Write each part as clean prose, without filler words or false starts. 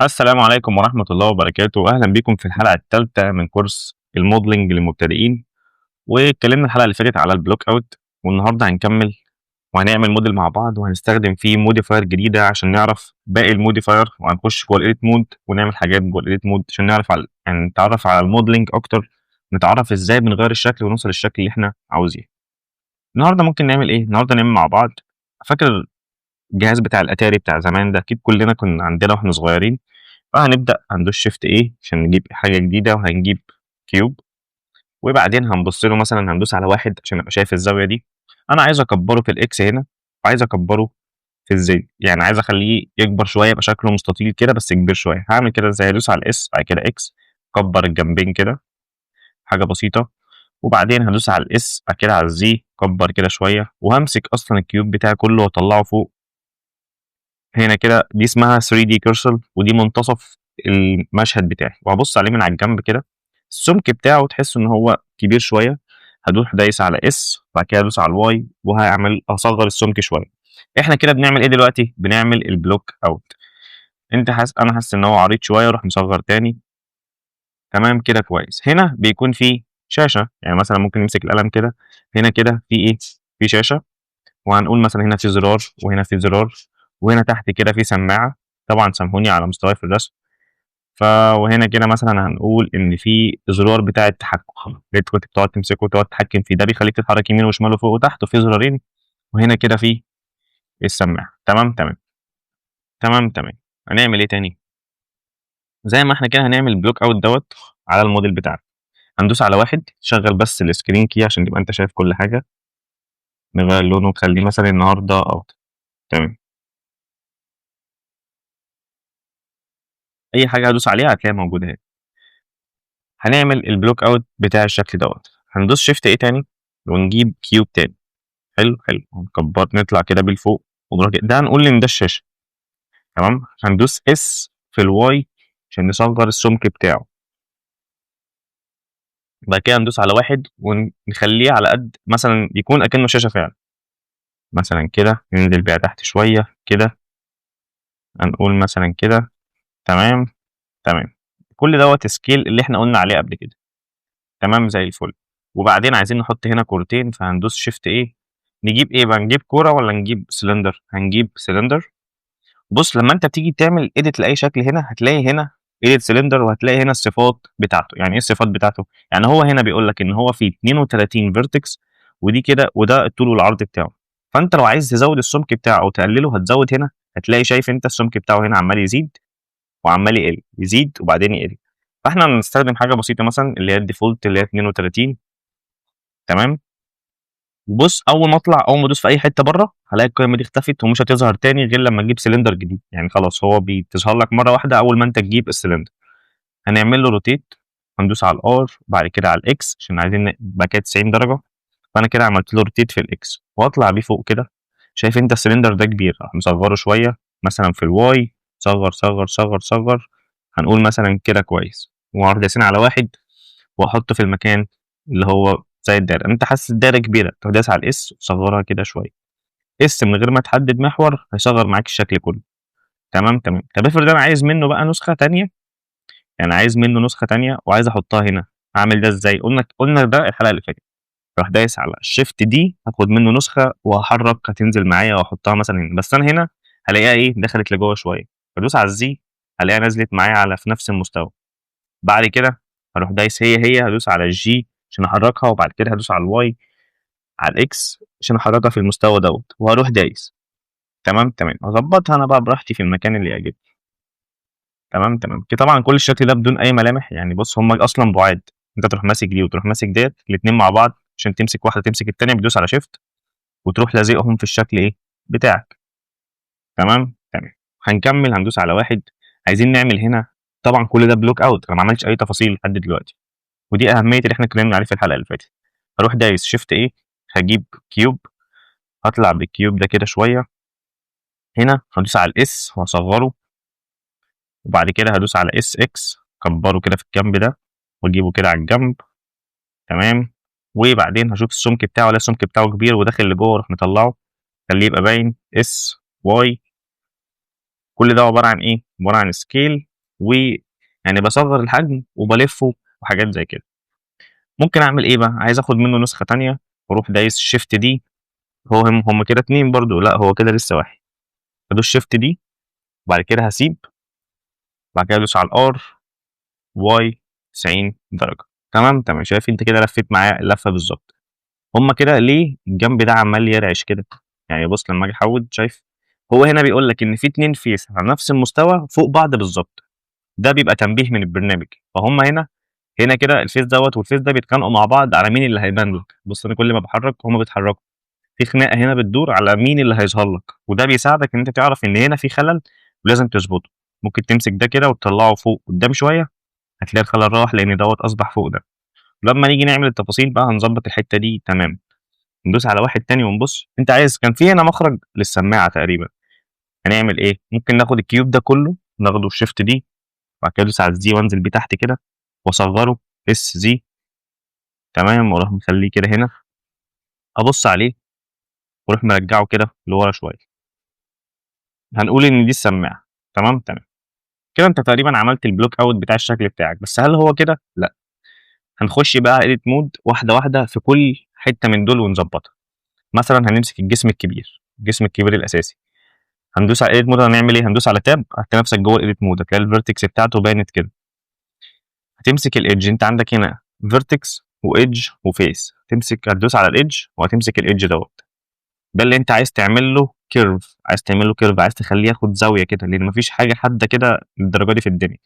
السلام عليكم ورحمة الله وبركاته، أهلًا بيكم في الحلقة التالتة من كورس ال modeling للمبتدئين، واتكلمنا الحلقة اللي فاتت على ال block out، والنهارده هنكمل وهنعمل موديل مع بعض وهنستخدم فيه modifier جديدة عشان نعرف باقي ال modifier، وهنخش جوه ال edit mode ونعمل حاجات جوه ال edit mode عشان نعرف على يعني نتعرف على ال modeling أكتر، نتعرف إزاي بنغير الشكل ونوصل للشكل اللي إحنا عاوزينه. النهارده ممكن نعمل إيه؟ النهارده نعمل مع بعض، فاكر الجهاز بتاع الأتاري بتاع زمان ده؟ أكيد كلنا كنا عندنا وإحنا صغيرين. فهنبدأ هندوس shift A عشان نجيب حاجة جديدة، وهنجيب cube، وبعدين هنبص له مثلًا، هندوس على 1 عشان أبقى شايف الزاوية دي. أنا عايز أكبره في الX هنا وعايز أكبره في الZ، يعني عايز أخليه يكبر شوية، يبقى شكله مستطيل كده بس كبير شوية. هاعمل كده إزاي؟ هادوس على الS بعد كده X، كبر الجنبين كده حاجة بسيطة، وبعدين هادوس على الS بعد كده على الZ، كبر كده شوية، وهامسك أصلًا ال cube بتاعي كله وأطلعه فوق هنا كده. دي اسمها 3D cursor، ودي منتصف المشهد بتاعي، وهابص عليه من على الجنب كده. السمك بتاعه تحس إن هو كبير شوية. هاروح دايس على S وبعد كده أدوس على الY وهاعمل أصغر السمك شوية. إحنا كده بنعمل إيه دلوقتي؟ بنعمل ال block out. أنت حاسس، أنا حاسس إن هو عريض شوية، أروح مصغر تاني. تمام كده كويس. هنا بيكون في شاشة، يعني مثلًا ممكن نمسك القلم كده، هنا كده في إيه؟ في شاشة، وهنقول مثلًا هنا في زرار وهنا في زرار، وهنا تحت كده في سماعة. طبعًا سامحوني على مستواي في الرسم. وهنا كده مثلًا هنقول إن في زرار بتاع التحكم اللي أنت كنت بتقعد تمسكه وتقعد تتحكم فيه، ده بيخليك تتحرك يمين وشمال وفوق وتحت، وفي زرارين، وهنا كده في السماعة. تمام، تمام. تمام، تمام. هنعمل إيه تاني؟ زي ما إحنا كده هنعمل block out دوّة على الموديل بتاعنا. هندوس على 1، شغّل بس الscreen key عشان تبقى أنت شايف كل حاجة. نغيّر لونه ونخليه مثلًا النهارده أخضر. تمام. أي حاجة هادوس عليها هتلاقيها موجودة هنا. هنعمل ال block out بتاع الشكل دوّة. هندوس shift A تاني ونجيب cube تاني. حلو، حلو. هنكبر، نطلع كده بيه لفوق ونروح كده، ده هنقول إن ده الشاشة. تمام؟ هندوس S في الY عشان نصغر السمك بتاعه. بعد كده هندوس على 1 ونخليه على قد مثلًا يكون أكنه شاشة فعلًا. مثلًا كده ننزل بيها تحت شوية كده. هنقول مثلًا كده. تمام، تمام. كل دوّة scale اللي إحنا قلنا عليه قبل كده. تمام زي الفل. وبعدين عايزين نحط هنا كورتين، فهندوس shift A، نجيب إيه بقى؟ نجيب كورة والّا نجيب cylinder؟ هنجيب cylinder. بُص، لما أنت بتيجي تعمل edit لأي شكل هنا هتلاقي هنا edit cylinder، وهتلاقي هنا الصفات بتاعته. يعني إيه الصفات بتاعته؟ يعني هو هنا بيقول لك إن هو فيه 32 vertex، ودي كده، وده الطول والعرض بتاعه. فأنت لو عايز تزود السمك بتاعه أو تقلله هتزود هنا، هتلاقي شايف أنت السمك بتاعه هنا عمّال يزيد وعمّال يقل، يزيد وبعدين يقل. فإحنا هنستخدم حاجة بسيطة مثلًا اللي هي الdefault اللي هي 32. تمام؟ بُص، أول ما أطلع، أول ما أدوس في أي حتة برّه هالاقي القيمة دي اختفت ومش هتظهر تاني غير لما أجيب cylinder جديد، يعني خلاص هو بتظهر لك مرة واحدة أول ما أنت تجيب الcylinder. هنعمل له rotate، هندوس على الR بعد كده على الX عشان عايزين بعد كده 90 درجة، فأنا كده عملت له rotate في الX وأطلع بيه فوق كده. شايف أنت الcylinder ده كبير، أروح مصغره شوية مثلًا في الY، صغّر، صغّر، صغّر، صغّر، هنقول مثلًا كده كويس، وهنروح دايسين على 1 وأحطه في المكان اللي هو زي الدايرة. أنت حاسس الدايرة كبيرة، تروح دايس على الS وتصغرها كده شوية. S من غير ما تحدد محور هيصغر معاك الشكل كله. تمام، تمام. طب افرض أنا عايز منه بقى نسخة تانية، يعني عايز منه نسخة تانية وعايز أحطها هنا، أعمل ده إزاي؟ قلنا ده الحلقة اللي فاتت. أروح دايس على shift D، هاخد منه نسخة وهاحرك، هتنزل معايا وأحطها مثلًا هنا، بس أنا هنا هالاقيها إيه؟ دخلت لجوه شوية. أدوس على الZ هالاقيها نزلت معايا على في نفس المستوى. بعد كده هاروح دايس هي هادوس على الG عشان أحركها، وبعد كده هادوس على الY على الX عشان أحركها في المستوى دوّة، وهاروح دايس. تمام، تمام. أضبطها أنا بقى براحتي في المكان اللي يعجبني. تمام، تمام. طبعًا كل الشكل ده بدون أي ملامح، يعني بُص هم أصلًا بُعاد، أنت تروح ماسك دي وتروح ماسك ديّة الاتنين مع بعض عشان تمسك واحدة تمسك التانية، بتدوس على shift وتروح لازقهم في الشكل إيه، بتاعك. تمام، تمام. هنكمل، هندوس على 1، عايزين نعمل هنا طبعًا كل ده block out، أنا ما عملتش أي تفاصيل لحد دلوقتي، ودي أهمية اللي إحنا اتكلمنا عليه في الحلقة اللي فاتت. هاروح دايس shift A، هاجيب cube، هاطلع بالcube ده كده شوية. هنا هادوس على الS وهاصغره. وبعد كده هادوس على SX، أكبره كده في الجنب ده وأجيبه كده على الجنب. تمام، وبعدين هاشوف السمك بتاعه، ألاقي السمك بتاعه كبير وداخل لجوه، أروح مطلعه، خليه يبقى باين SY. كل ده عبارة عن ايه؟ عبارة عن scale، ويعني بصغر الحجم وبلفه وحاجات زي كده. ممكن اعمل ايه بقى؟ عايز اخد منه نسخه تانية، واروح دايس shift D. هو هم كده اتنين برضو؟ لا، هو كده لسه واحد. ادوس shift D، وبعد كده هسيب، بعد كده ادوس على ال R Y 90 درجه. تمام. شايف انت كده لفيت معايا اللفة بالظبط. هما كده ليه الجنب ده عمال يرعش كده؟ يعني بص لما اجي احود، شايف هو هنا بيقول لك ان في اتنين face على نفس المستوى فوق بعض بالظبط. ده بيبقى تنبيه من البرنامج. فهم هنا كده ال face دوت وال face ده بيتخانقوا مع بعض على مين اللي هيبان لك. بص انا كل ما بحرك هما بيتحركوا، في خناقه هنا بتدور على مين اللي هيظهر لك، وده بيساعدك ان انت تعرف ان هنا في خلل ولازم تظبطه. ممكن تمسك ده كده وتطلعه فوق قدام شويه، هتلاقي الخلل راح لان دوت اصبح فوق ده. لما نيجي نعمل التفاصيل بقى هنظبط الحتة دي. تمام، ندوس على واحد تاني ونبص. انت عايز كان في هنا مخرج للسماعه تقريبا، هنعمل ايه؟ ممكن ناخد ال cube ده كله، ناخده shift D، بعد كده ادوس على ال Z وانزل بيه تحت كده واصغره S Z. تمام، واروح مخليه كده هنا، ابص عليه واروح مرجعه كده لورا شوية. هنقول ان دي السماعة. تمام كده انت تقريبا عملت ال block out بتاع الشكل بتاعك. بس هل هو كده؟ لا، هنخش بقى edit mode واحدة واحدة في كل حتة من دول ونظبطها. مثلا هنمسك الجسم الكبير، الجسم الكبير الاساسي، هندوس على edit mode. هنعمل ايه؟ هندوس على tab، هتلاقي نفسك جوه ال edit mode، هتلاقي ال vertex بتاعته بانت كده. هتمسك ال edge، انت عندك هنا vertex و edge و face، هتدوس على ال edge وهتمسك ال edge دوت، ده اللي انت عايز تعمل له curve، عايز تعمل له curve، عايز تخليه ياخد زاوية كده، لان مفيش حاجة حادة كده للدرجة دي في الدنيا.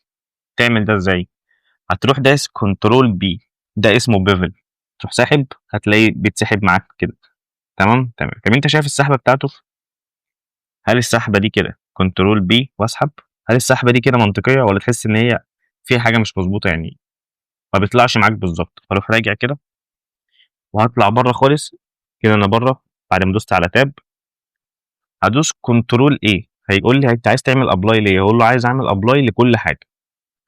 تعمل ده ازاي؟ هتروح دايس control B، ده اسمه bevel، تروح ساحب، هتلاقيه بيتسحب معاك كده. تمام. طب انت شايف السحبه بتاعته؟ هل السحبه دي كده control B واسحب، هل السحبه دي كده منطقية ولا تحس ان هي فيها حاجة مش مظبوطة؟ يعني ما بيطلعش معاك بالظبط. اروح راجع كده وهطلع بره خالص كده، انا بره بعد ما دوست على tab، هدوس control A، هيقول لي انت عايز تعمل apply ليه؟ اقول له عايز اعمل apply لكل حاجة.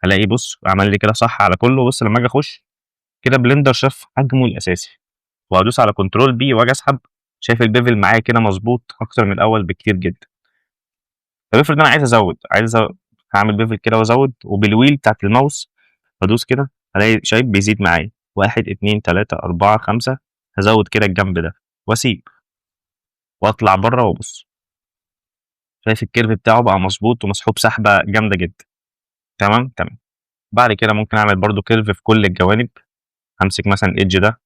هلاقي بص عمل لي كده صح على كله. بص لما اجي اخش كده Blender شاف حجمه الاساسي، وهدوس على control B واجي اسحب، شايف ال bevel معايا كده مظبوط اكتر من الاول بكتير جدا. طب افرض انا عايز ازود، عايز هعمل bevel كده وازود، وبال wheel بتاعت الماوس بدوس كده، الاقي شايف بيزيد معايا 1 2 3 4 5. هزود كده الجنب ده واسيب واطلع بره وابص، شايف ال curve بتاعه بقى مظبوط ومسحوب سحبه جامدة جدا. تمام. بعد كده ممكن اعمل برضو curve في كل الجوانب، همسك مثلا ال edge ده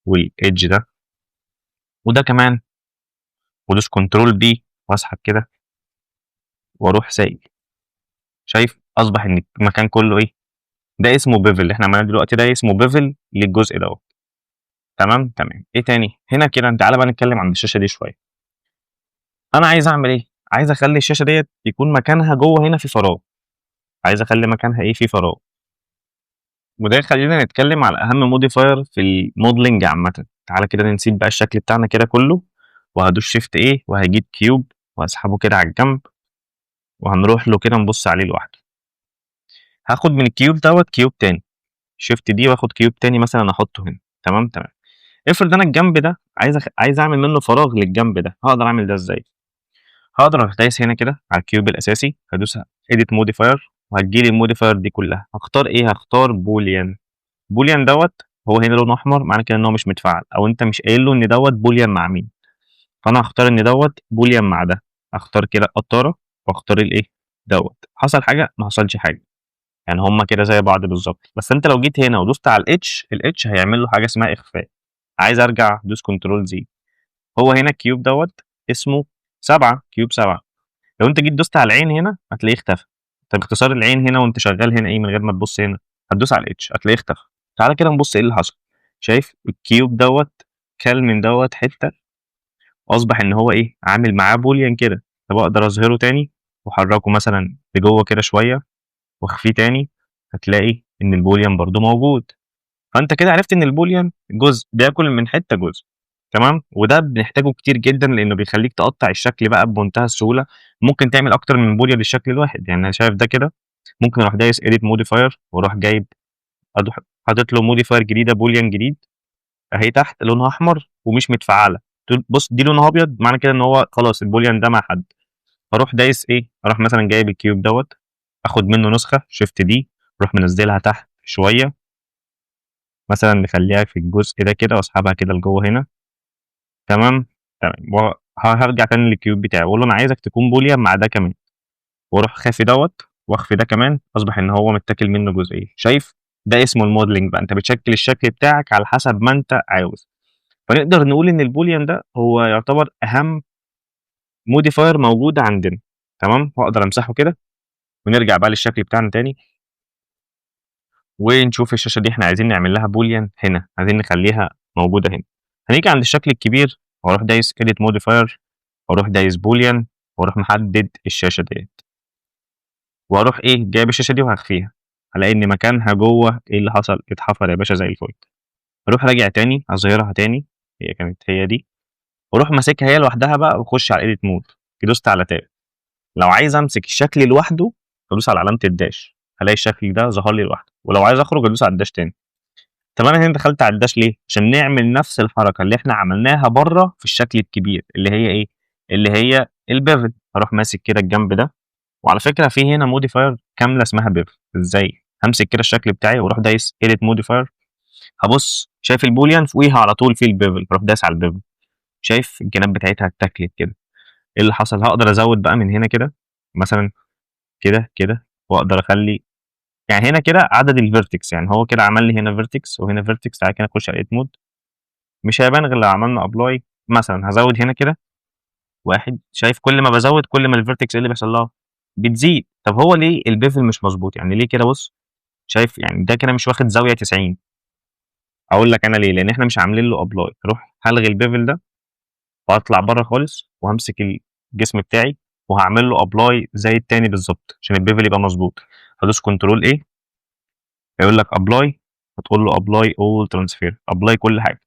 وال edge ده وده كمان، وادوس control B واسحب كده واروح سايب. شايف اصبح ان المكان كله ايه؟ ده اسمه bevel، اللي احنا عملناه دلوقتي ده اسمه bevel للجزء دوت. تمام. ايه تاني هنا كده؟ تعالى بقى نتكلم عن الشاشة دي شوية. انا عايز اعمل ايه؟ عايز اخلي الشاشة ديت يكون مكانها جوه هنا في فراغ، عايز اخلي مكانها ايه؟ في فراغ. وده يخلينا نتكلم على اهم modifier في ال modeling عامة. تعالى كده نسيب بقى الشكل بتاعنا كده كله، وهدوس shift A وهجيب cube وهسحبه كده على الجنب، وهنروح له كده نبص عليه لوحده. هاخد من ال cube دوت cube تاني، shift D واخد cube تاني مثلا احطه هنا. تمام. افرض انا الجنب ده عايز اعمل منه فراغ للجنب ده، هقدر اعمل ده ازاي؟ هقدر اروح دايس هنا كده على ال cube الاساسي، هدوس edit modifier وهتجيلي ال modifier دي كلها. هختار ايه؟ هختار boolean. boolean دوت هو هنا لونه احمر، معنى كده ان هو مش متفعل، او انت مش قايل له ان دوت boolean مع مين. فانا هختار ان دوت boolean مع ده، اختار كده قطاره واختار الايه دوت. حصل حاجة؟ ما حصلش حاجة، يعني هما كده زي بعض بالظبط. بس انت لو جيت هنا ودوست على ال H، ال H هيعمل له حاجة اسمها اخفاء. عايز ارجع دوس control Z. هو هنا ال cube دوت اسمه 7، cube 7. لو انت جيت دوست على العين هنا هتلاقيه اختفى. طب اختصار العين هنا وانت شغال هنا ايه من غير ما تبص هنا؟ هتدوس على ال H هتلاقيه اختفى. تعالى كده نبص ايه اللي حصل. شايف ال cube دوت كل من دوت حتة، واصبح ان هو ايه؟ عامل معاه boolean كده. طب اقدر اظهره تاني واحركه مثلا لجوه كده شوية واخفيه تاني، هتلاقي ان ال boolean برضو موجود. فانت كده عرفت ان ال boolean جزء بياكل من حتة جزء. تمام، وده بنحتاجه كتير جدا لانه بيخليك تقطع الشكل بقى بمنتهى السهولة. ممكن تعمل اكتر من boolean للشكل الواحد. يعني انا شايف ده كده ممكن اروح دايس edit modifier واروح جايب حاطط له modifier جديدة، boolean جديد اهي تحت لونها احمر ومش متفعله. بص دي لونها ابيض، معنى كده ان هو خلاص ال boolean ده مع حد. اروح دايس ايه؟ اروح مثلا جايب ال cube دوت، اخد منه نسخه shift D، اروح منزلها تحت شوية، مثلا نخليها في الجزء ده كده، واسحبها كده لجوه هنا. تمام. وهرجع تاني لل cube بتاعي واقول له انا عايزك تكون boolean مع ده كمان، واروح خافي دوت واخفي ده كمان. اصبح ان هو متاكل منه جزئين. شايف؟ ده اسمه ال modeling بقى، انت بتشكل الشكل بتاعك على حسب ما انت عاوز. فنقدر نقول ان ال boolean ده هو يعتبر اهم modifier موجود عندنا. تمام، واقدر امسحه كده ونرجع بقى للشكل بتاعنا تاني، ونشوف الشاشة دي احنا عايزين نعمل لها boolean هنا، عايزين نخليها موجودة هنا. هنيجي عند الشكل الكبير واروح دايس edit modifier، واروح دايس boolean، واروح محدد الشاشة ديت، واروح ايه؟ جايب الشاشة دي وهخفيها. هلاقي ان مكانها جوه ايه اللي حصل؟ اتحفر يا باشا زي الفل. اروح راجع تاني اظهرها تاني، هي كانت هي دي، واروح ماسكها هي لوحدها بقى واخش على edit mode. دوست على tab. لو عايز امسك الشكل لوحده ادوس على علامة ال dash، هلاقي الشكل ده ظهر لي لوحده، ولو عايز اخرج ادوس على ال dash تاني. طب انا هنا دخلت على ال dash ليه؟ عشان نعمل نفس الحركة اللي احنا عملناها بره في الشكل الكبير، اللي هي ايه؟ اللي هي ال bevel. هروح ماسك كده الجنب ده، وعلى فكرة في هنا modifier كاملة اسمها bevel. ازاي؟ همسك كده الشكل بتاعي واروح دايس edit modifier، هبص شايف ال boolean؟ فوقيها على طول في ال bevel، اروح دايس على ال bevel. شايف الجناب بتاعتها اتاكلت كده؟ ايه اللي حصل؟ هقدر ازود بقى من هنا كده مثلا كده كده، واقدر اخلي يعني هنا كده عدد ال vertex، يعني هو كده عمل لي هنا vertex وهنا vertex. تعالى كده نخش على edit mode، مش هيبان غير لو عملنا apply. مثلا هزود هنا كده واحد، شايف؟ كل ما بزود كل ما ال vertex ايه اللي بيحصل لها؟ بتزيد. طب هو ليه ال bevel مش مظبوط؟ يعني ليه كده؟ بص، شايف؟ يعني ده كده مش واخد زاوية 90. اقول لك انا ليه، لان احنا مش عاملين له apply. اروح هلغي ال bevel ده واطلع بره خالص، وهمسك الجسم بتاعي وهعمل له apply زي التاني بالظبط عشان ال bevel يبقى مظبوط. هدوس control A، هيقول لك apply، هتقول له apply all transform، apply كل حاجة.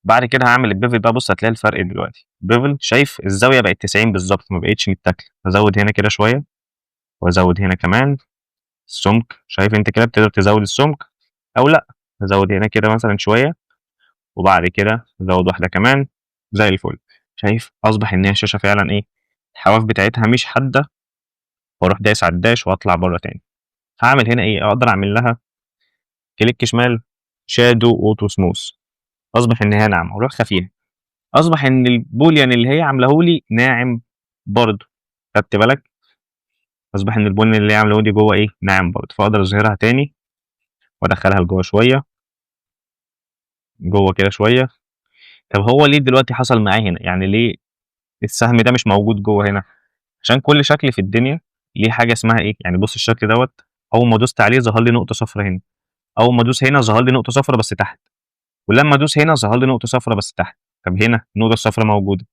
بعد كده هعمل ال bevel بقى، بص هتلاقي الفرق دلوقتي. bevel، شايف الزاوية بقت 90 بالظبط، ما بقتش متاكله. هزود هنا كده شوية وازود هنا كمان السمك. شايف؟ انت كده بتقدر تزود السمك او لا. ازود هنا كده مثلا شويه، وبعد كده ازود واحدة كمان زي الفل. شايف؟ اصبح ان هي الشاشة فعلا ايه؟ الحواف بتاعتها مش حاده. واروح دايس على ال dash واطلع بره تاني. هعمل هنا ايه؟ اقدر اعمل لها click شمال، shadow auto smooth، اصبح ان هي ناعمه، واروح خفيها. اصبح ان ال boolean اللي هي عاملاه لي ناعم برضه. خدت بالك؟ اصبح ان ال boolean اللي هي عاملاه لي جوه ايه؟ ناعم برضه. فاقدر اظهرها تاني وادخلها لجوه شويه، جوه كده شويه. طب هو ليه دلوقتي حصل معاه هنا؟ يعني ليه السهم ده مش موجود جوه هنا؟ عشان كل شكل في الدنيا ليه حاجة اسمها ايه؟ يعني بص، الشكل دوت اول ما دوست عليه ظهر لي نقطة صفرا هنا، اول ما ادوس هنا ظهر لي نقطة صفرا بس تحت، ولما ادوس هنا ظهر لي نقطة صفرا بس تحت. طب هنا النقطة الصفرا موجوده،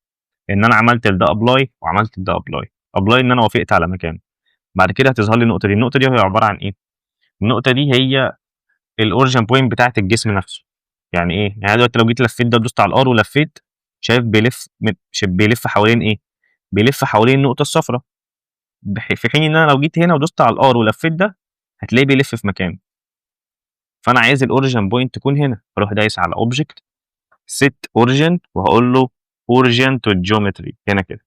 لان انا عملت ده apply وعملت ده apply. apply ان انا وافقت على مكانه. بعد كده هتظهر لي النقطة دي. النقطة دي هي عبارة عن ايه؟ النقطة دي هي ال origin point بتاعه الجسم نفسه. يعني ايه؟ يعني دلوقتي لو جيت لفيت ده، دوست على ال R ولفيت، شايف بيلف حوالين ايه؟ بيلف حوالين النقطة الصفراء، في حين ان انا لو جيت هنا ودوست على ال R ولفيت ده هتلاقيه بيلف في مكانه. فانا عايز ال origin point تكون هنا، اروح دايس على object، set origin، وهقول له origin to geometry هنا كده،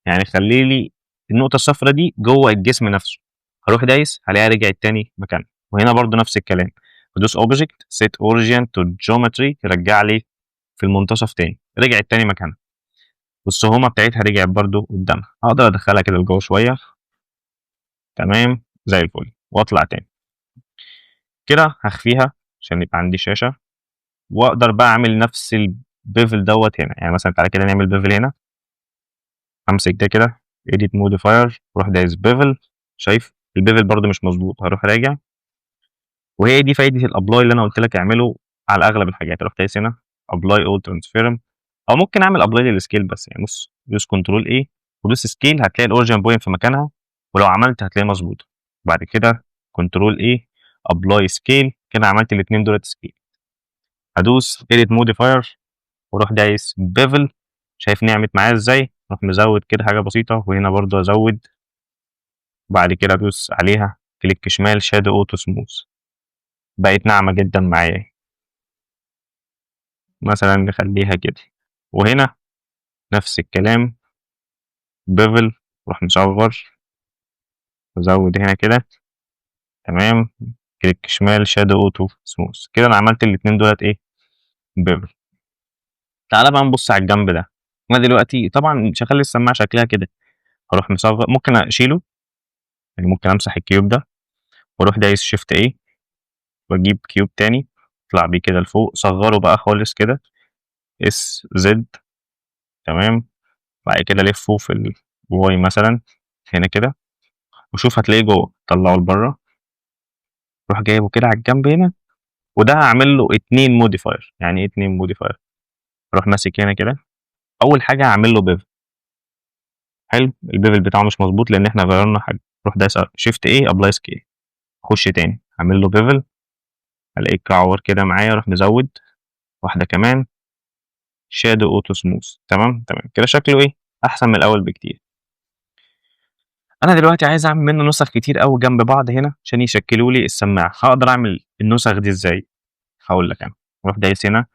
يعني خلي لي النقطة الصفراء دي جوه الجسم نفسه. هروح دايس، هلاقيها رجعت تاني مكانها. وهنا برضو نفس الكلام، بدوس object، set origin to geometry، يرجع لي في المنتصف تاني. رجعت تاني مكانها، والسهومه بتاعتها رجعت برضو قدامها. اقدر ادخلها كده لجوه شويه. تمام، زي الفل. واطلع تاني كده، هخفيها عشان يبقى عندي شاشه، واقدر بقى اعمل نفس ال bevel دوت هنا. يعني مثلا تعالى كده نعمل bevel هنا، امسك ده كده edit modifier، واروح دايس bevel. شايف؟ ال bevel برضو مش مظبوط. هروح راجع، وهي دي فايده ال apply اللي انا قلت لك اعمله على اغلب الحاجات. اروح دايس هنا apply all transform، او ممكن اعمل apply لل scale بس. يعني بص، دوس control A ودوس scale، هتلاقي ال origin point في مكانها، ولو عملت هتلاقي مظبوطه. بعد كده control A، apply scale، كده عملت الاثنين دولت scale. هدوس edit modifier واروح دايس bevel. شايف نعمت معايا ازاي؟ اروح مزود كده حاجة بسيطه، وهنا برضو ازود. بعد كده ادوس عليها click شمال، shadow auto smooth، بقت ناعمة جدا معايا. مثلا نخليها كده، وهنا نفس الكلام bevel، اروح مصغر ازود هنا كده. تمام، click شمال shadow auto smooth. كده انا عملت الاتنين دولت ايه؟ bevel. تعالى بقى نبص على الجنب ده. انا دلوقتي طبعا مش هخلي السماعة شكلها كده، هروح مصغر، ممكن اشيله، يعني ممكن امسح ال cube ده واروح دايس shift A واجيب cube تاني اطلع بيه كده لفوق، صغره بقى خالص كده S Z. تمام، بعد كده لفه في ال Y مثلا هنا كده، وشوف هتلاقيه جوه، طلعه لبره، روح جايبه كده على الجنب هنا، وده هعمل له 2 modifier. يعني ايه 2 modifier؟ اروح ماسك هنا كده، اول حاجة هعمل له bevel. حلو، ال bevel بتاعه مش مظبوط لان احنا غيرنا حاجة، روح دايس shift A apply scale، خش تاني اعمل له bevel، الاقيه كعور كده معايا، اروح مزود واحدة كمان shadow auto smooth. تمام تمام كده شكله ايه؟ احسن من الاول بكتير. انا دلوقتي عايز اعمل منه نسخ كتير قوي جنب بعض هنا عشان يشكلوا لي السماعة. هقدر اعمل النسخ دي ازاي؟ هقول لك. انا اروح دايس هنا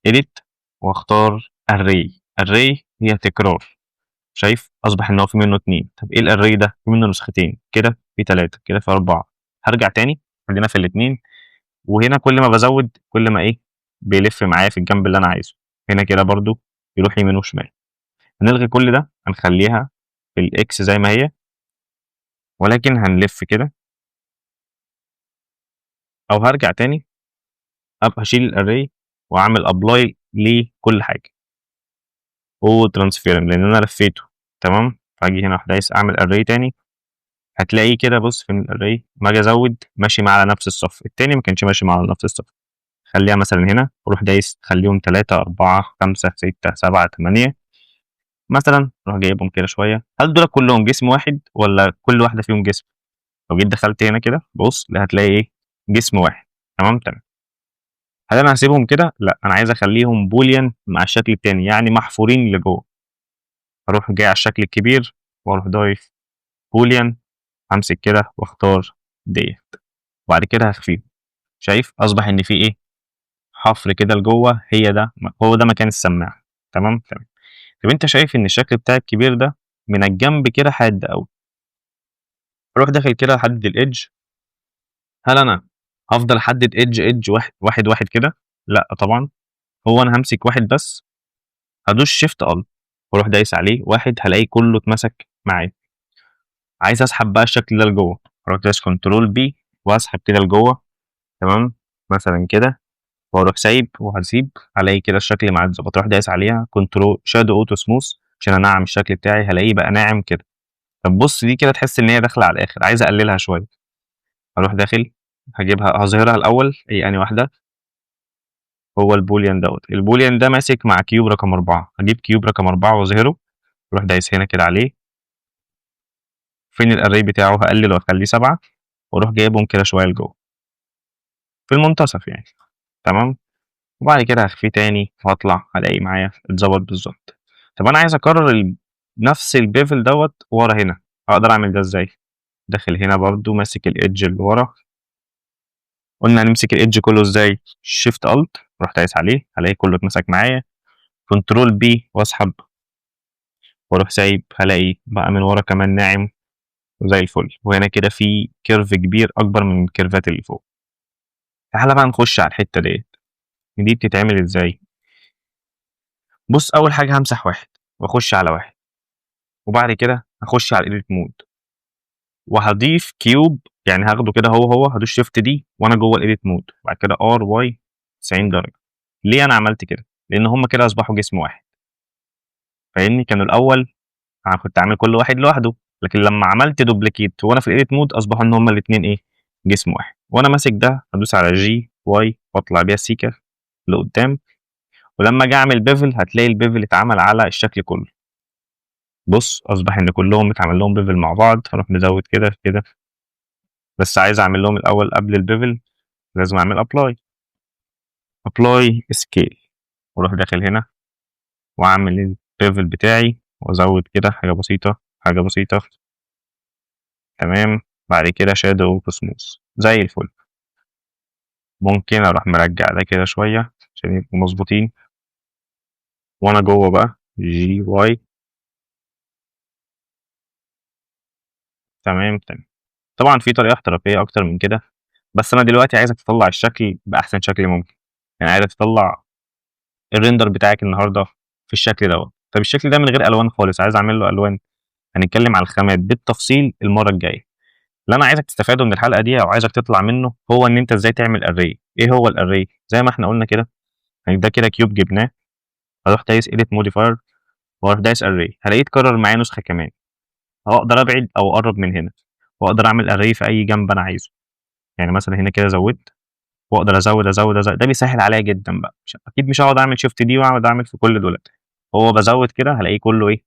edit واختار array. array هي تكرار، شايف؟ اصبح ان هو في منه 2. طب ايه ال array ده؟ في منه نسختين كده، في 3 كده، في 4. هرجع تاني خلينا في الاثنين، وهنا كل ما بزود كل ما ايه بيلف معايا في الجنب اللي انا عايزه. هنا كده برضو يروح يمين وشمال. هنلغي كل ده، هنخليها في ال X زي ما هي، ولكن هنلف كده، او هرجع تاني ابقى اشيل ال array واعمل apply لكل حاجة و transform لان انا لفيته. تمام، فاجي هنا اروح دايس اعمل array تاني، هتلاقيه كده. بص فين ال array؟ ما اجي ازود ماشي مع على نفس الصف، التاني ما كانش ماشي مع على نفس الصف. خليها مثلا هنا، واروح دايس خليهم 3 4 5 6 7 8 مثلا، اروح جايبهم كده شوية. هل دول كلهم جسم واحد ولا كل واحدة فيهم جسم؟ لو جيت دخلت هنا كده بص هتلاقي ايه؟ جسم واحد. تمام تمام. هل انا هسيبهم كده؟ لا، انا عايز اخليهم boolean مع الشكل التاني، يعني محفورين لجوه. اروح جاي على الشكل الكبير واروح ضايف boolean، همسك كده واختار ديت، وبعد كده هخفيهم. شايف؟ اصبح ان في ايه؟ حفر كده لجوه، هي ده هو ده مكان السماعة. تمام تمام. طب انت شايف ان الشكل بتاع الكبير ده من الجنب كده حاد قوي، اروح داخل كده احدد ال edge. هل انا هفضل احدد edge edge واحد واحد واحد كده؟ لا طبعا، هو انا همسك واحد بس، هدوس shift alt واروح دايس عليه واحد، هلاقيه كله اتمسك معايا. عايز اسحب بقى الشكل ده لجوه، اروح دايس control B واسحب كده لجوه. تمام، مثلا كده، واروح سايب وهسيب، الاقي كده الشكل معايا اتظبط. اروح دايس عليها control shadow auto smooth عشان انعم الشكل بتاعي، هلاقيه بقى ناعم كده. طب بص دي كده تحس ان هي داخله على الاخر، عايز اقللها شوية. اروح داخل هجيبها، هظهرها الاول. هي انهي واحدة؟ هو ال boolean دوت. ال boolean ده ماسك مع cube رقم 4، هجيب cube رقم 4 واظهره، اروح دايس هنا كده عليه. فين ال array بتاعه؟ هقلل واخليه 7، واروح جايبهم كده شوية لجوه في المنتصف يعني. تمام، وبعد كده هخفيه تاني واطلع، هلاقي معايا اتظبط بالظبط. طب انا عايز اكرر نفس ال bevel دوت ورا هنا، اقدر اعمل ده ازاي؟ داخل هنا برضو ماسك ال edge اللي ورا، قلنا هنمسك ال edge كله ازاي؟ shift alt رحت دايس عليه، هلاقي كله اتمسك معايا. control B واسحب واروح سايب، هلاقي بقى من ورا كمان ناعم وزي الفل. وهنا كده في curve كبير اكبر من ال curve ات اللي فوق. تعالى بقى نخش على الحتة ديت، دي بتتعمل ازاي؟ بص، اول حاجة همسح واحد واخش على واحد، وبعد كده هخش على ال edit mode وهضيف cube، يعني هاخده كده هو هو، هدوس shift D وانا جوه ال edit mode، وبعد كده R Y 90 درجه. ليه انا عملت كده؟ لان هم كده اصبحوا جسم واحد، فاهمني؟ كانوا الاول انا كنت عامل كل واحد لوحده، لكن لما عملت duplicate وانا في ال edit mode اصبحوا ان هم الاثنين ايه؟ جسم واحد. وانا ماسك ده هدوس على G Y واطلع بيها سيكه لقدام، ولما اجي اعمل bevel هتلاقي ال bevel اتعمل على الشكل كله. بص، اصبح ان كلهم اتعمل لهم bevel مع بعض. هروح مزود كده كده، بس عايز اعمل لهم الاول قبل ال bevel لازم اعمل apply، apply scale، واروح داخل هنا واعمل ال bevel بتاعي وازود كده حاجة بسيطة حاجة بسيطة. تمام، بعد كده shadow smooth زي الفل. ممكن اروح مرجع ده كده شوية عشان يبقوا مظبوطين. وانا جوه بقى G Y. تمام، تمام. طبعًا في طريقة احترافية أكتر من كده، بس أنا دلوقتي عايزك تطلّع الشكل بأحسن شكل ممكن، يعني عايزك تطلّع الrender بتاعك النهارده في الشكل دوّة. طب الشكل ده من غير ألوان خالص، عايز أعمل له ألوان، هنتكلم على الخامات بالتفصيل المرّة الجاية. اللي أنا عايزك تستفاده من الحلقة دي أو عايزك تطلع منه، هو إن أنت إزاي تعمل array. إيه هو الarray؟ زي ما إحنا قُلنا كده، يعني ده كده cube جبناه، هاروح دايس edit modifier وأروح دايس array، هالاقيه اتكرر معايا نسخة كمان. هاقدر أبعد أو أقرّب من هنا، وأقدر أعمل array في أي جنب أنا عايزه. يعني مثلًا هنا كده زوّدت، وأقدر أزوّد، أزوّد، أزوّد، ده بيسهّل عليّا جدًا بقى، مش أكيد مش هاقعد أعمل shift D وأقعد أعمل في كل دُولة، هو بازوّد كده هالاقيه كله إيه،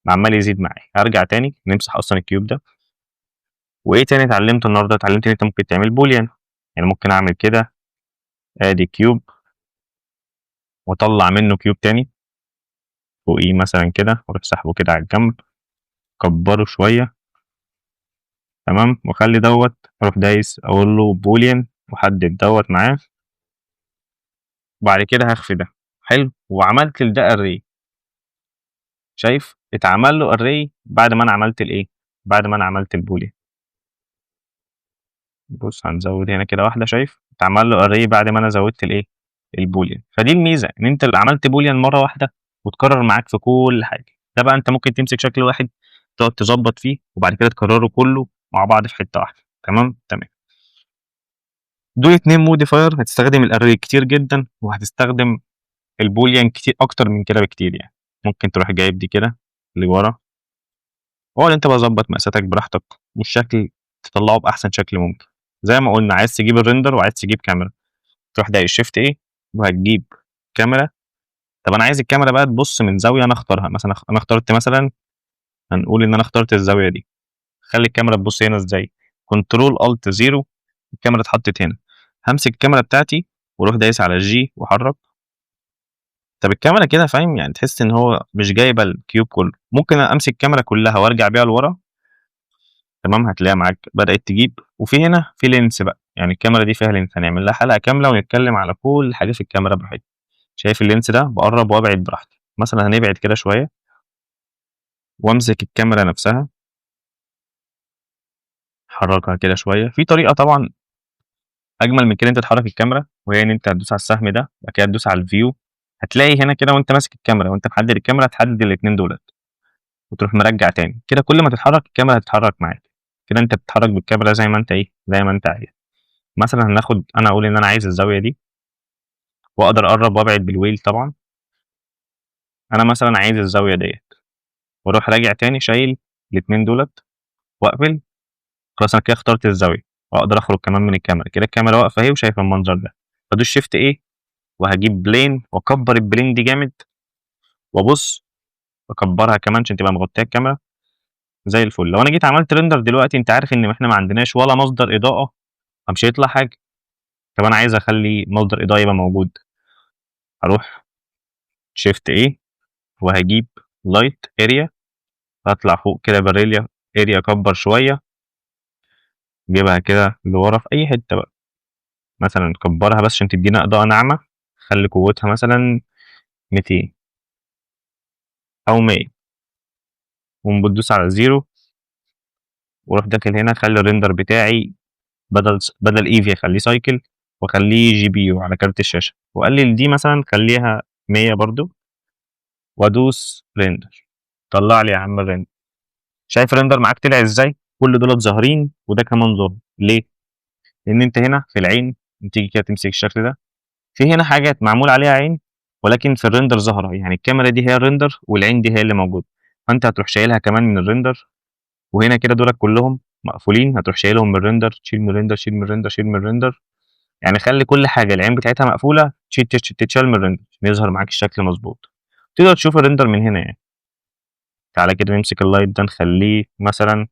عمّال يزيد معايا. هارجع تاني نمسح أصلًا ال cube ده. وإيه تاني اتعلمته النهارده؟ اتعلمت إن أنت ممكن تعمل boolean، يعني ممكن أعمل كده آدي cube وأطلّع منه cube تاني فوقيه مثلًا كده، وأروح ساحبه كده على الجنب، أكبّره شوية. تمام، وأخلّي دوّة أروح دايس أقول له boolean وأحدد دوّة معاه. وبعد كده هاخفي ده، حلو، وعملت لده array. شايف؟ اتعمل له array بعد ما أنا عملت الإيه، بعد ما أنا عملت الboolean. بُص هنزوّد هنا كده واحدة، شايف؟ اتعمل له array بعد ما أنا زوّدت الإيه، الboolean. فدي الميزة، إن أنت اللي عملت boolean مرّة واحدة وتكرر معاك في كل حاجة. ده بقى أنت ممكن تمسك شكل واحد تقعد تضبّط فيه، وبعد كده تكرره كله مع بعض في حتة واحدة. تمام، تمام. دول 2 modifier، هتستخدم الarray كتير جدًا، وهتستخدم الboolean كتير أكتر من كده بكتير يعني. ممكن تروح جايب دي كده لورا. واقعد أنت بقى ضبّط مقاساتك براحتك، والشكل تطلّعه بأحسن شكل ممكن. زي ما قُلنا، عايز تجيب الrender وعايز تجيب كاميرا، تروح دايس shift A وهتجيب كاميرا. طب أنا عايز الكاميرا بقى تبُص من زاوية أنا أختارها، مثلًا أنا اخترت مثلًا، هنقول إن أنا اخترت الزاوية دي، خلّي الكاميرا تبُص هنا إزاي؟ control alt 0، الكاميرا اتحطت هنا. هامسك الكاميرا بتاعتي وأروح دايس على G وأحرّك. طب الكاميرا كده فاهم، يعني تحس إن هو مش جايبة الcube كله، ممكن أمسك الكاميرا كلها وأرجع بيها لورا. تمام، هتلاقيها معاك بدأت تجيب. وفي هنا في lens بقى، يعني الكاميرا دي فيها lens، هنعمل لها حلقة كاملة ونتكلم على كل حاجة في الكاميرا براحتنا. شايف الlens ده؟ باقرّب وأبعد براحتي، مثلًا هنبعد كده شوية. وأمسك الكاميرا نفسها. أحرّكها كده شوية. في طريقة طبعًا أجمل من كده إن أنت تحرّك الكاميرا، وهي إن أنت هتدوس على السهم ده، بعد كده تدوس على الview، هتلاقي هنا كده وأنت ماسك الكاميرا وأنت محدد الكاميرا هتحدد الاتنين دُولة، وتروح مرجّع تاني، كده كل ما تتحرّك الكاميرا هتتحرّك معاك، كده أنت بتتحرّك بالكاميرا زي ما أنت إيه، زي ما أنت عايز. مثلًا هناخد، أنا أقول إن أنا عايز الزاوية دي. وأقدر أقرّب وأبعد بالwheel طبعًا. أنا مثلًا عايز الزاوية ديّة، وأروح راجع تاني شايل الاتنين دُولة وأقفل، خلاص أنا كده اخترت الزاوية، وأقدر أخرج كمان من الكاميرا، كده الكاميرا واقفة أهي وشايفة المنظر ده. بادوس shift A وهاجيب plane وأكبّر الplane دي جامد، وأبُص أكبّرها كمان عشان تبقى مغطية الكاميرا، زي الفل. لو أنا جيت عملت render دلوقتي، أنت عارف إن إحنا ما عندناش ولا مصدر إضاءة، فمش هيطلع حاجة. طب أنا عايز أخلّي مصدر إضاءة يبقى موجود. هاروح shift A وهاجيب light area، هاطلع فوق كده بالarea area، أكبّر شوية. أجيبها كده لورا في أي حتة بقى. مثلًا كبّرها بس عشان تدّينا إضاءة ناعمة، خلّي قوتها مثلًا 200 أو 100. وبتدوس على 0 وأروح داخل هنا، أخلّي الrender بتاعي بدل Eevee أخلّيه cycle وأخلّيه GPU على كارت الشاشة، وأقلل دي مثلًا خلّيها 100 برضه. وأدوس render، طلّع لي يا عم الrender. شايف الrender معاك طلع إزاي؟ كل دُولة ظاهرين وده كمان ظاهر، ليه؟ لإن أنت هنا في العين تيجي كده تمسك الشكل ده، في هنا حاجات معمول عليها عين ولكن في الrender ظاهرة، يعني الكاميرا دي هي الrender والعين دي هي اللي موجودة، فأنت هتروح شايلها كمان من الrender، وهنا كده دُولة كلّهم مقفولين، هتروح شايلهم من الrender، تشيل من الrender، شيل من الrender، شيل من الrender، يعني خلّي كل حاجة العين بتاعتها مقفولة تتشال من الrender عشان يظهر معاك الشكل مضبوط. تقدر تشوف الrender من هنا يعني. تعالَ كده نمسك الlight ده نخلّيه مثلًا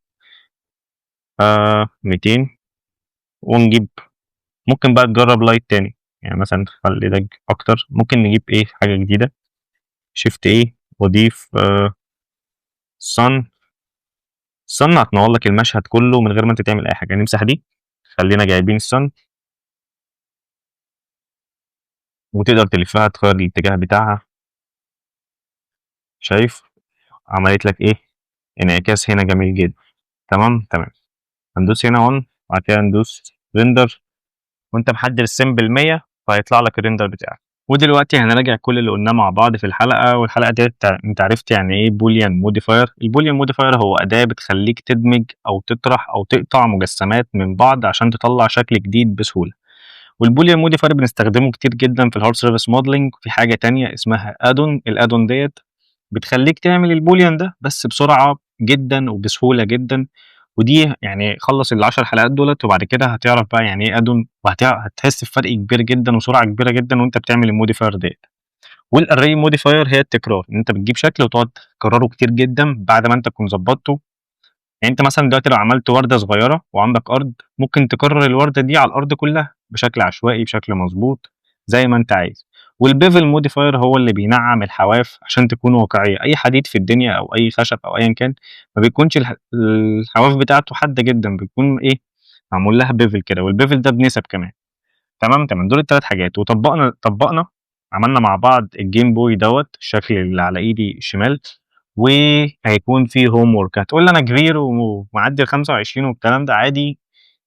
200، ونجيب، ممكن بقى تجرّب light تاني، يعني مثلًا نخلّي ده أكتر، ممكن نجيب إيه، حاجة جديدة، shift A وأضيف sun. sun هتنوّر لك المشهد كلّه من غير ما أنت تعمل أي حاجة. نمسح دي، خلّينا جايبين الsun. وتقدر تلفّها تغيّر الاتجاه بتاعها. شايف؟ عملت لك إيه، انعكاس هنا جميل جدًا. تمام. هندوس هنا 1، وبعد كده ندوس render، وانت محدد ال symbol 100، فهيطلع لك ال render بتاعك. ودلوقتي هنراجع كل اللي قلناه مع بعض في الحلقه. والحلقة ديت انت عرفت يعني ايه boolean modifier. ال boolean modifier هو اداه بتخليك تدمج او تطرح او تقطع مجسمات من بعض عشان تطلع شكل جديد بسهوله. وال boolean modifier بنستخدمه كتير جدا في ال hard surface modeling. في حاجة تانية اسمها add-on، ال add-on ديت بتخليك تعمل ال boolean ده بس بسرعة جدا وبسهوله جدا. ودي يعني خلص ال10 حلقات دولت، وبعد كده هتعرف بقى يعني ايه add-on، وهتحس بفرق كبير جدا وسرعة كبيرة جدا وانت بتعمل ال modifier ديت. وال array modifier هي التكرار، ان انت بتجيب شكل وتقعد تكرره كتير جدا بعد ما انت تكون ظبطته. يعني انت مثلا دلوقتي لو عملت ورده صغيرة وعندك ارض، ممكن تكرر الورده دي على الارض كلها بشكل عشوائي، بشكل مظبوط، زي ما انت عايز. وال bevel modifier هو اللي بينعم الحواف عشان تكون واقعيه. اي حديد في الدنيا او اي خشب او ايا كان ما بيكونش الحواف بتاعته حادة جدا، بيكون ايه؟ معمول لها bevel كده، وال bevel ده بنسب كمان. تمام. دول الثلاث حاجات. وطبقنا عملنا مع بعض ال Game Boy دوت، الشكل اللي على ايدي الشمال. وهيكون في homework. هتقول لي انا كبير ومعدي ال 25 والكلام ده، عادي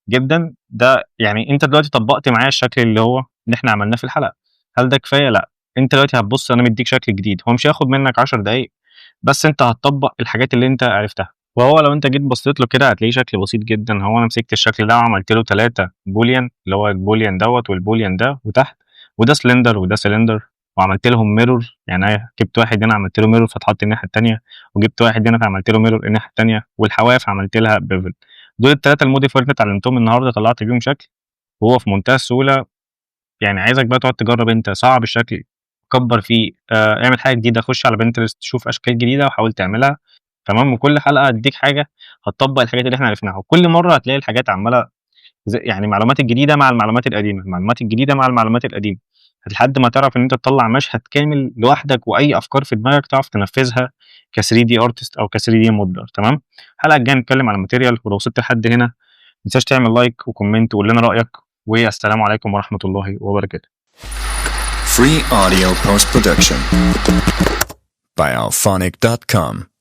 جدا. ده يعني انت دلوقتي طبقت معايا الشكل اللي هو اللي احنا عملناه في الحلقه. هل ده كفايه؟ لا. انت دلوقتي هتبص، انا مديك شكل جديد، هو مش هياخد منك 10 دقايق، بس انت هتطبق الحاجات اللي انت عرفتها. وهو لو انت جيت بصيت له كده هتلاقيه شكل بسيط جدا. هو انا مسكت الشكل ده وعملت له 3 boolean، اللي هو ال boolean دوت وال boolean ده وتحت، وده سلندر وده سلندر، وعملت لهم mirror. يعني انا جبت واحد هنا عملت له mirror فاتحط الناحية الثانيه، وجبت واحد هنا فعملت له mirror الناحية الثانيه، والحواف عملت لها bevel. دول الثلاثة ال modifier اللي اتعلمتهم النهارده، طلعت بيهم شكل وهو في منتهى السهوله. يعني عايزك بقى تقعد تجرب انت، صعب الشكل، كبر فيه، اعمل حاجة جديده، خش على Pinterest، شوف اشكال جديدة وحاول تعملها. تمام؟ وكل حلقة هديك حاجة هتطبق الحاجات اللي احنا عرفناها، وكل مرة هتلاقي الحاجات عماله يعني المعلومات الجديدة مع المعلومات القديمه، المعلومات الجديدة مع المعلومات القديمه، لحد ما تعرف ان انت تطلع مشهد كامل لوحدك، واي افكار في دماغك تعرف تنفذها ك 3D artist او ك 3D modeler. تمام؟ الحلقة الجاية نتكلم على ال material. ولو وصلت لحد هنا ما تنساش تعمل like و comment وقول لنا رايك، والسلام عليكم ورحمة الله وبركاته. Free audio post production by Alphonic.com.